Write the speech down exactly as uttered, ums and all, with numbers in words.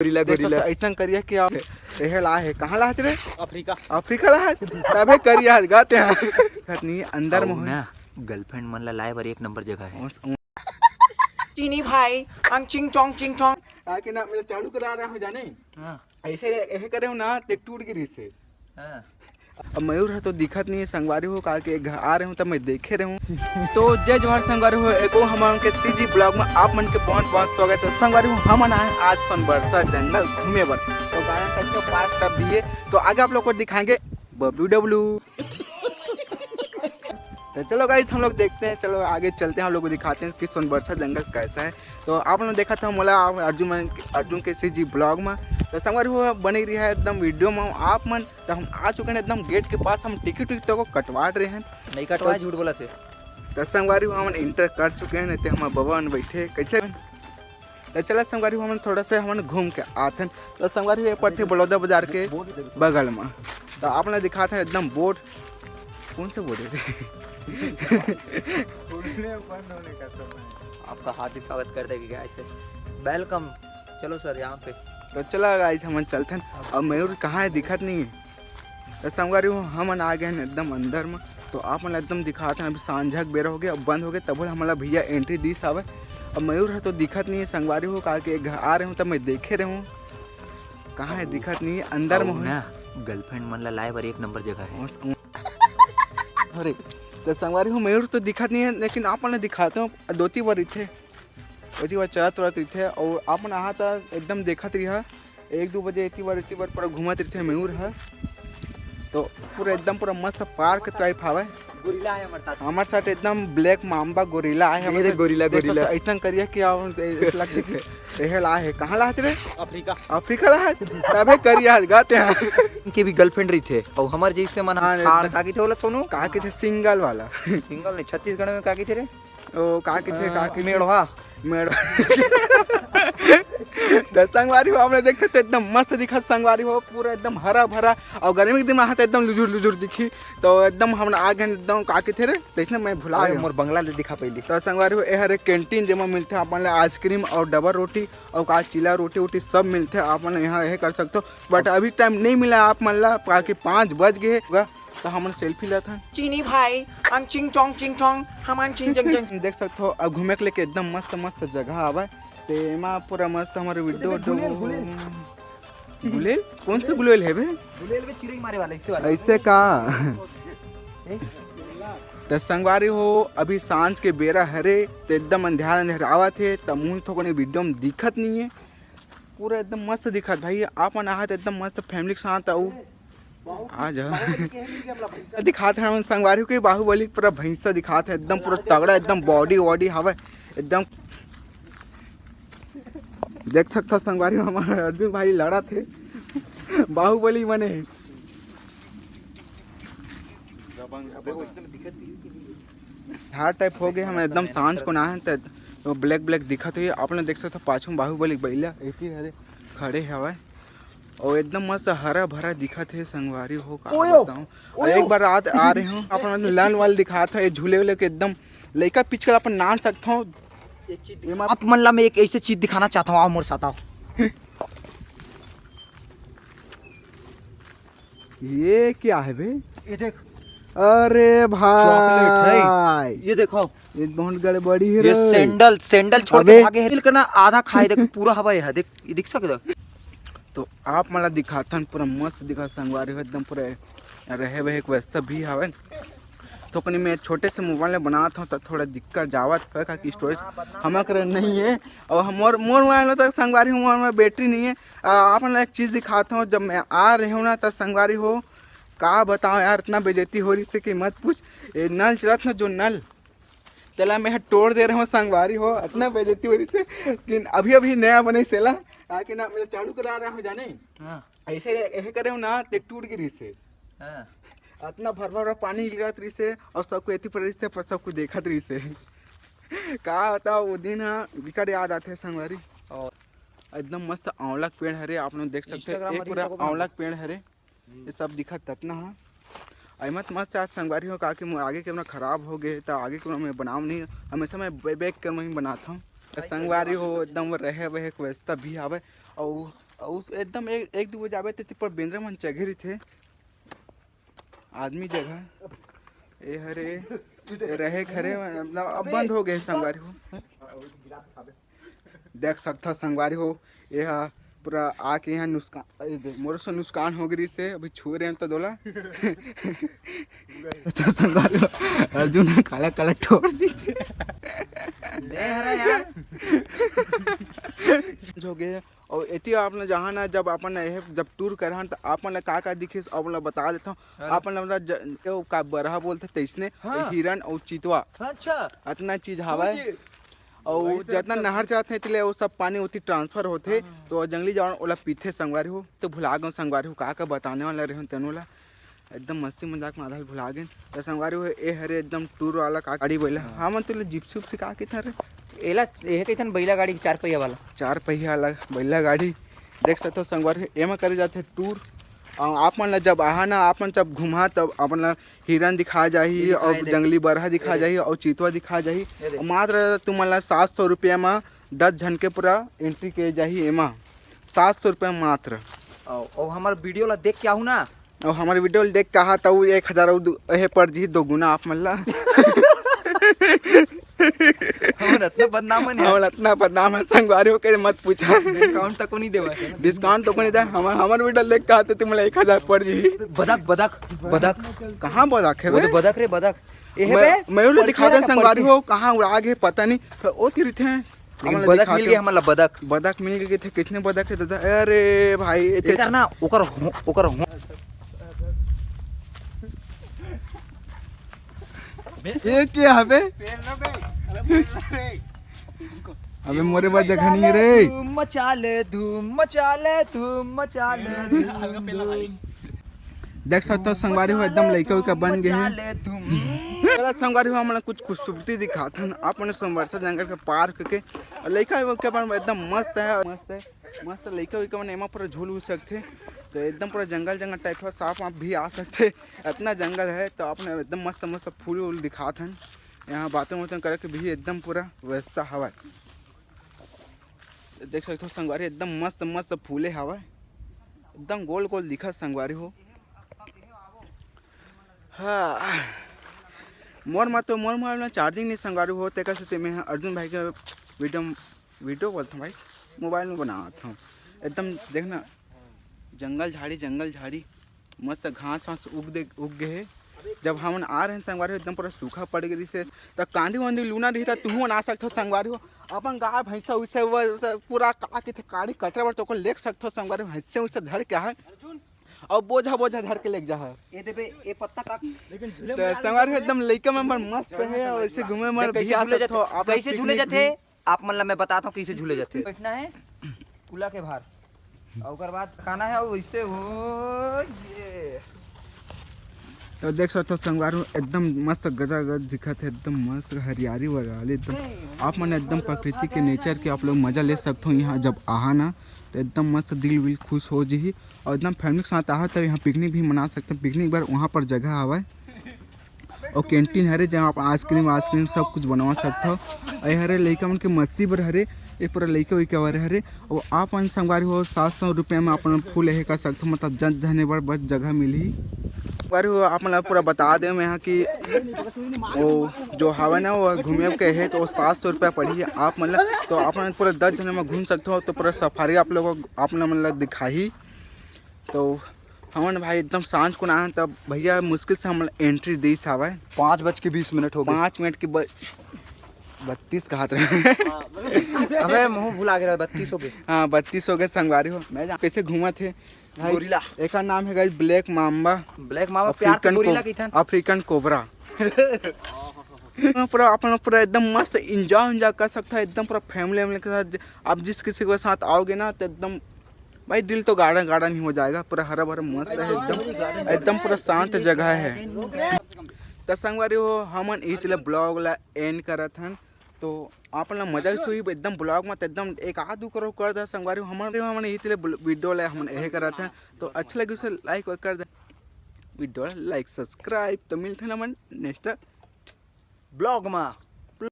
Gorilla, देख सकथो, gorilla. अइसन करिया कि आप, एहे ला हे, कहाँ ला हे रे? अफ्रीका। अफ्रीका ला हे? तभे करिया हे, गाते हैं। खत नहीं, अंदर में अउ होई। ना, गर्लफ्रेंड मन ला लाए बर एक नंबर जगह है। ओस-, ओस-, चीनी भाई, अंग चिंग चोंग चिंग चोंग। आके ना, मेरा चालू करा रहा हूँ जाने। हाँ। ऐसे, ऐसे करे हो ना, ते टूट गिरी से। हाँ। अब मयूर ह तो दिखत नहीं है संगवारी हो, काहे कि एक घर आ रहे हूँ तब मैं देखे रहे हूँ। तो जय जोहार संगवारी हो, एको हमन के सीजी ब्लॉग में आप मन के बहुत बहुत स्वागत है। संगवारी हो, हमन आए आज सोनबरसा जंगल घूमे बर, तो गाना सबको पार्क कर दिए, तो आगे आप लोग को दिखाएंगे बबलू डब्लू। तो चलो गाइस, हम लोग देखते हैं, चलो आगे चलते हैं, हम लोग को दिखाते हैं कि सोनबरसा जंगल कैसा है। तो आप लोग देखा था मोला अर्जुन मन, अर्जुन के सीजी ब्लॉग में। तो संगवारी हो, बने रही है एकदम वीडियो में आप मन। तो हम आ चुके हैं एकदम गेट के पास, हम टिकट विकट तो को कटवा रहे हैं। नहीं कटवाए, तो झूठ बोला थे। तो संगवारी हो, हमन एंटर कर चुके हैं, नहीं तो हमारे बबा मन बैठे कैसे। तो चला संगवारी हो, हमन थोड़ा सा हमन घूम के आथन। तो संगवारी हो, ये पड़थे बलौदा बाजार के बगल में। तो आप लोग दिखाते हैं एकदम बोर्ड, कौन से बोर्ड है? खुलने बंद होने का समय। आपका हार्दिक स्वागत कर देगी गाइस। वेलकम। चलो सर, यहाँ पे। तो चला गाइस, हमन चलथन। अब मयूर कहाँ है, दिखत नहीं है। तो संगवारी हो, हमन आ गए हैं एकदम अंदर में। तो आप मन ला एकदम दिखात हन, अभी सांझक बेरा हो गया, अब बंद हो गया, तब हमन ला भैया एंट्री दीस हवे। अब मयूर ह तो दिखत नहीं है संगवारी हो, काहे कि एक घर आ रहे हूँ तब मैं देखे रहे हूँ, कहाँ है, अउ, दिखत नहीं है, अंदर में अउ होई। ना, गर्लफ्रेंड मन ला लाए बर एक नंबर जगह है। ओस-, अरे, तो संगवारी हो, मयूर तो दिखत नहीं है, लेकिन आप मन ला दिखाते हो, दोती बर इथे, ओती बर चलत उलत रहिथे, अउ आप मन आहा त एकदम देखत रहिहा, एक दो बजे एती बर, एती बर पूरा घूमत रहिथे मयूर ह। तो पूरा एकदम पूरा मस्त पार्क टाइप हवय। गोरिल्ला है हमारे साथ। हमारे साथ एकदम ब्लैक माम्बा गोरिल्ला आए हे। मेरे गोरिल्ला, देख सकते गोरिल्ला। ऐसा करिए कि आप ऐसा लगता है कि एहे ला हे, कहाँ ला हे रे? अफ्रीका। अफ्रीका ला हे? तभे करिया हे, गाते हैं। इनके भी गर्लफ्रेंड रही थे और हमारे जैसे मन हाँ, हाँ, एकदम। का की थे बोला सोनू? का की थे, सिंगल वाला। सिंगल नहीं, छत्तीसगढ़ में का की थे रे? ओ, का किथे, का अ, किथे? मेड़वा। मेड़वा। तो संगवारी हो, आप मन देख सकते हो, एकदम मस्त दिखत संगवारी हो, पूरा एकदम हरा भरा। और गर्मी के दिन में आहा त एकदम लुजुर लुजुर दिखी। तो एकदम हमन आ गए एकदम, का किथे रे, तो इसने मैं भुला अरे, गया। मोर बंगला ले दिखा पहली। तो संगवारी हो, ये हरे कैंटीन, जेमा मिलथे आप मन ला आइसक्रीम और डबल रोटी और का चीला रोटी वोटी सब मिलथे, आप मन यहाँ यह कर सकते हो। बट अभी टाइम नहीं मिला आप मन ला, काहे कि पाँच बज गए होगा। तो हमन सेल्फी लेत हन। चीनी भाई, अंग चिंग चोंग चिंग चोंग, हमन चिंग चिंग चिंग। देख सकत हो, अब घूमे के लेके एकदम मस्त मस्त जगह आवे। ते एमा पूरा मस्त हमारे वीडियो गुलेल, गुलेल। गुलेल? कौन से गुलेल है बे? गुलेल में चिरई मारे वाला, ऐसे वाला। ऐसे का? ए? त संगवारी हो, अभी सांझ के बेरा हरे, त एकदम अंधियार अंधियार आवत हे, त मुंह थोकने वीडियो में दिखत नहीं है। पूरा एकदम मस्त दिखत भाई, आप मन आहा त एकदम मस्त फैमिली के साथ आऊ। आ जा। दिखात हे हमन संगवारी के बाहुबली पूरा भैंसा दिखात हे, एकदम पूरा तगड़ा, एकदम बॉडी वॉडी हवे एकदम। देख सकत हो संगवारी, हमारे अर्जुन भाई लड़त हे बाहुबली मने। हार टाइप हो गए, हम एकदम सांझ को ना है त तो ब्लैक ब्लैक दिखत हुई। आप लोग देख सकते हो पाछू में बाहुबली बैला एती हरे खड़े हवय। और एकदम मस्त हरा भरा दिखत हे संगवारी हो, का ओयो, बताऊं। और ओयो। एक बार रात आ रहे हो, अपन लान वाले दिखात है, झूले उले के एकदम लइका पिचकल अपन नान सकत हो। एक चीज एमा आप मन ला मैं एक ऐसे चीज दिखाना चाहता हूँ, आओ मोर साथ आओ। ये क्या है बे? ये देख। अरे भाई। चॉकलेट है। ये देखो। ये बहुत गड़बड़ी है ये रे। सैंडल, सैंडल छोड़ के अबे। भागे है। दिल करना आधा खाए, देख पूरा हवा है, देख, ये दिख सकता। तो आप मन ला दिखाथन, पूरा मस्त दिखा संगवारी हो, एकदम पूरा रहे वहे एक व्यवस्था भी हवे। तो कनी मैं छोटे से मोबाइल में बनात हूँ, तो थोड़ा दिक्कत जावत है, काकि स्टोरेज हमारे करे नहीं है। और हम, मोर, मोर मोबाइल में तो संगवारी हो, मोर में बैटरी नहीं है। आ, आप मन ला एक चीज़ दिखात हूँ, जब मैं आ रहे हूँ ना, तो संगवारी हो, का बताओ यार, इतना बेइज्जती हो रही से कि मत पूछ। ये नल चलत ना, जो नल, तेला मैं तोड़ दे रहे हूँ संगवारी हो, इतना बेइज्जती हो रही से कि अभी अभी नया बने सेला, आके ना मैं चालू करा रहा हूँ जाने। हाँ। ऐसे, ऐसे करे हूँ ना, ते टूट गिरी से। हाँ। इतना भर भर पानी गिरत रही से और सबको एती पर रही से, पर सबको देखत रही से। का बताओ, वो दिन हा बिकट याद आते संगवारी। और एकदम मस्त आंवला के पेड़ हरे, आप लोग देख सकते हो, Instagram एक में पूरा reel आंवला के पेड़ हरे। हम्म। ये सब दिखत ततना हा। आई मत मस्त आज संगवारी हो, काकि मोर आगे कैमरा खराब हो गए, तो आगे कैमरा मैं बनाव नहीं, हमेशा मैं बे-, बैक कैमरा ही बनाता हूँ। तो संगवारी हो, एकदम रहे वहे एक व्यवस्था भी आवे, और अउ उस एकदम एक, एक दू बजे आबे त एती पर बेंदरा मन चघे रहिथे। आदमी जगह ए हरे, रहे खरे, मतलब अब बंद हो गए संगवारी हो। देख सकथव संगवारी हो, ये हा पूरा आके यहाँ नुकसान, ए दे, मोर से नुकसान हो गई से, अभी छू रहे हैं तो दोला। तो संगवारी हो, अर्जुन हा काला काला ठोर दीजिए। दे हरा यार। हो गए। और एती आप न जहाँ ना, जब अपन एहे, जब टूर करहन, त आप मन ला का का दिखिस, आप मन ला बता देथव। हाँ। आप मन ला ज-, वो का बरहा बोलथे तैसने, हाँ। हिरन और चितवा। अच्छा। अतना चीज हवय। और वही तो जतना एकदम नहर जात हे, तिले वो सब पानी ओती ट्रांसफर होथे, हाँ। तो जंगली जानवर ओला पीथे संगवारी हो। तो भुला गए संगवारी हो, का का बताने वाला रहे तेनो ला। एकदम मस्ती मजाक में आधा भुला गेन। तो संगवारी हो, ए हरे एकदम टूर वाला का गाड़ी बैला। हाँ। हमन तो ले जिप्सी उप्सी का कहिथन रे? एला, एहे कहिथन बैला गाड़ी, चार पहिया वाला। चार पहिया वाला बैला गाड़ी। देख सकथव संगवारी हो, एमा करे जाथे टूर। और आप मन ला जब आहा ना, आप मन जब घूमहा, तब अपन ला हिरन दिखा जाही ये दिखाई और दे। जंगली बरहा दिखा ये दे। जाही और चितवा दिखा जाही। ये दे। और मात्र तुमन ला सात सौ रुपया में दस झन के पूरा एंट्री के जाही एमा। सात सौ रुपया मात्र। और, और हमार वीडियो ला देख के आहू ना, और हमारे वीडियो देख के आहा, तो एक हजार और दु-, एहे पड़ जी दोगुना आप मन ला। हमन अतना बदनाम हन यार। हमन अतना बदनाम है संगवारी हो के मत पूछा। डिस्काउंट तको नहीं देवा। डिस्काउंट तको नहीं दे। हमर, हमर वीडियो देख के आते तुम एक हजार पड़ जी। बदक, बदक, बदक। कहाँ बदक है वो बे? तो बदक रे, बदक। ए हे मैं, बे, मैं उले पड़खा दिखा दे ना, संगवारी पड़खा। हो, कहाँ उड़ा गए पता नहीं। फिर ओ तीर थे। लेकिन हमन ला बदक दिखाते मिल गए हो। हमन ला बदक। बदक मिल गए थे, कितने बदक है दादा? अरे भाई, एते एकर ना, ओकर हो-, ओकर हो-, ये क्या हबे? अबे मोरे बर जगह नहीं है रे। धूम मचा ले, धूम मचा ले, धूम मचा ले, धूम, धूम। देख सकथव संगवारी हो, एकदम लइका उइका बन गए हैं। चला संगवारी हो, हमन कुछ खूबसूरती दिखाथन। आप मन संवरसा जंगल के पार्क के, और लइका उइका मन एकदम मस्त है, मस्त है, मस्त लइका उइका मन एमा पूरा झूल उल सकथे। तो एकदम पूरा जंगल जंगल टाइप का, सांप वाप भी आ सकथे, इतना जंगल है। तो आप मन एकदम मस्त मस्त फूल उल दिखाथन। यहाँ बातन वातन करे के भी एकदम पूरा व्यवस्था हवय। देख सकथव संगवारी, एकदम मस्त मस्त फूले हवय, एकदम गोल गोल दिखत संगवारी हो। हाँ, मोर मा तो, मोर मोबाइल में चार्जिंग नहीं संगवारी हो, तेकर सेती मैं अर्जुन भाई के वीडियो, वीडियो बोलत हूँ भाई, मोबाइल में बनावत हूँ। एकदम देखना, जंगल झाड़ी, जंगल झाड़ी, मस्त घास वास उग दे, उग गए हे। जब हमन आ रहे हैं संगवारी हो, एकदम पूरा सूखा पड़ गई से, त कांदी वांदी लूना रही, त तुहू मन आ सकथव संगवारी हो। अपन गाय भैंसा उसे वो, उसे पूरा का के थे काड़ी कचरा बर तो ओकर लेग सकथव संगवारी हो, भैंसे उसे धर के है और बोझा बोझा धर के लेग जा है। ये देबे, ये पत्ता का। तो संगवारी हो, एकदम लइका मन बर मस्त है और ऐसे घूमे मन देख, भी कैसे आ झूले सकथव। जाथे, आप कैसे झूले picnic जाथे? भी आप मन ला मैं बताता हूँ कैसे झूले जाथे। बैठना है कुला के भार, और ओकर बाद खाना है, और वैसे हो ये। तो देख सकथव संगवारी हो, एकदम मस्त गजागज दिखत है, एकदम मस्त हरियाली वरियाली, एकदम आप मन एकदम प्रकृति के, नेचर के आप लोग मजा ले सकथव। यहाँ जब आहा ना, तो एकदम मस्त दिल विल खुश हो जही, और एकदम फैमिली के साथ आहा, तो यहाँ पिकनिक भी मना सकथव। पिकनिक बर वहाँ पर जगह हवय। और कैंटीन हरे, जहाँ आप आइसक्रीम वाइसक्रीम सब कुछ बनवा सकथव। और ये हरे लइका मन के मस्ती बर हरे, ये पूरा लइका उइका बर हरे। और आप मन संगवारी हो, सात सौ रुपया में अपन फुल एहे कर सकथव, मतलब जन धने बर बस जगह मिलही। संगवारी हो, आप मन ला पूरा बता दे मैं यहाँ कि वो जो हवे ना, वो घूमे के हे तो सात सौ रुपया पड़ही आप मन ला। तो आप मन पूरा दस झने में घूम सकथव। तो पूरा सफारी आप लोग, आप मन ला दिखाही। तो हमन भाई एकदम सांझ को ना, तब भैया मुश्किल से हमन एंट्री दीस हवय। पाँच बज के बीस मिनट हो गए। पाँच मिनट की ब-, बत्तीस कहत रहे। अबे मुंह भुला गया, बत्तीस हो गए। हाँ, बत्तीस हो गए संगवारी हो। मैं जा-, कैसे घूमत हे भाई? गोरिल्ला। एकर नाम है गाइस ब्लैक माम्बा। ब्लैक माम्बा प्यार से अफ्रीकन गोरिल्ला को-, कहिथन। African cobra. पूरा अपन पूरा एकदम मस्त एंजॉय एंजॉय कर सकता है, एकदम पूरा फैमिली वैमिली के साथ। आप जिस किसी के साथ आओगे ना तो एकदम भाई दिल तो गार्डन गार्डन ही हो जाएगा, पूरा हरा भरा मस्त है एकदम, एकदम पूरा शांत जगह है। तो संगवारी हो, हमन इही तेला ब्लॉग ला एंड करत हन। तो आप मन ला मजा से हुई एकदम ब्लॉग में, तो एकदम एक आध दू करोड़ कर दे संगवारी हो। हमन, हमन इही तेला ब्ल-, वीडियो ला हमन एहे करत हन। तो अच्छा लगे उसे लाइक कर दे, वीडियो ला लाइक सब्सक्राइब। तो मिलते हैं हमन नेक्स्ट ब्लॉग में।